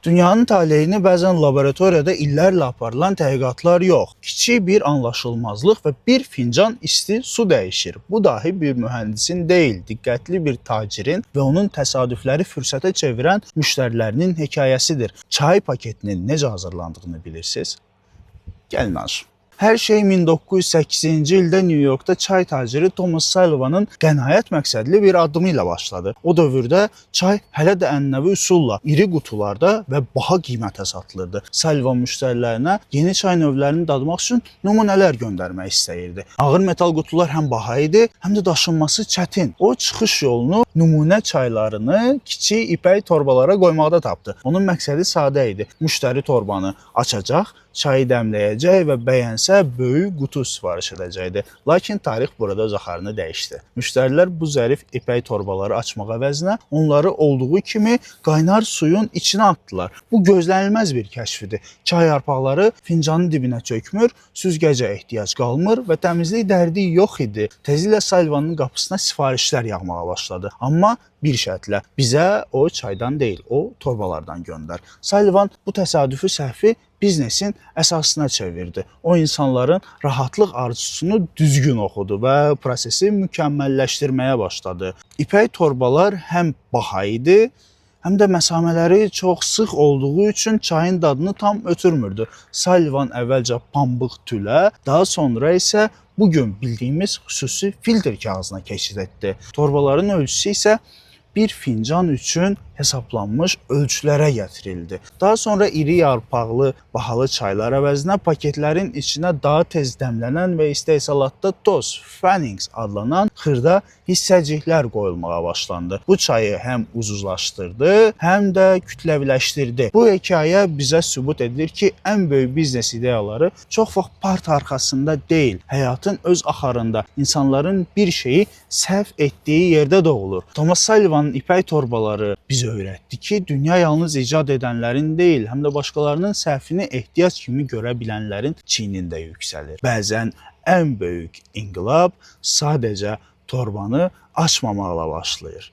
Dünyanın taleyini bəzən laboratoriyada illərlə aparılan tədqiqatlar yox, kiçik bir anlaşılmazlıq və bir fincan isti su dəyişir. Bu dahi bir mühəndisin deyil, diqqətli bir tacirin və onun təsadüfləri fürsətə çevirən müştərilərinin hekayəsidir. Çay paketinin necə hazırlandığını bilirsiniz? Gəlin danışım. Hər şey 1908-ci ildə New Yorkda çay taciri Thomas Sullivanın qənaət məqsədli bir addımı ilə başladı. O dövrdə çay hələ də ənənəvi üsulla iri qutularda və baha qiymətə satılırdı. Sullivan müştərilərinə yeni çay növlərini dadmaq üçün nümunələr göndərmək istəyirdi. Ağır metal qutular həm baha idi, həm də daşınması çətin. O çıxış yolunu nümunə çaylarını kiçik ipək torbalara qoymaqda tapdı. Onun məqsədi sadə idi. Müştəri torbanı açacaq, çayı dəmləyəcək və bəyənsə böyük qutu sifariş edəcəkdi. Lakin tarix burada öz axarını dəyişdi. Müştərilər bu zərif ipək torbaları açmaq əvəzinə onları olduğu kimi qaynar suyun içinə atdılar. Bu gözlənilməz bir kəşf idi. Çay yarpaqları fincanın dibinə çökmür, süzgəcə ehtiyac qalmır və təmizlik dərdi yox idi. Tezliklə Sullivanın qapısına sifarişlər yağmağa başladı. Amma bir şərtlə: bizə o çaydan deyil, o torbalardan göndər. Sullivan bu təsadüfi səhvi biznesin əsasına çevirdi. O insanların rahatlıq arzusunu düzgün oxudu və prosesi mükəmməlləşdirməyə başladı. İpək torbalar həm baha idi, həm də məsamələri çox sıx olduğu üçün çayın dadını tam ötürmürdü. Sullivan əvvəlcə pambıq tülə, daha sonra isə bu gün bildiyimiz xüsusi filtr kağızına keçid etdi. Torbaların ölçüsü isə bir fincan üçün hesablanmış ölçülərə gətirildi. Daha sonra iri yarpaqlı bahalı çaylar əvəzinə paketlərin içinə daha tez dəmlənən və istehsalatda toz Fannings adlanan xırda hissəciklər qoyulmağa başlandı. Bu çayı həm ucuzlaşdırdı, həm də kütləviləşdirdi. Bu hekayə bizə sübut edir ki, ən böyük biznes ideyaları çox vaxt parta arxasında deyil, həyatın öz axarında insanların bir şeyi səhv etdiyi yerdə doğulur. Thomas Sullivanın ipək torbaları bizə öyrətdi ki, dünya yalnız icad edənlərin deyil, həm də başqalarının səhvini ehtiyac kimi görə bilənlərin çiynində yüksəlir. Bəzən ən böyük inqilab sadəcə torbanı açmamaqla başlayır.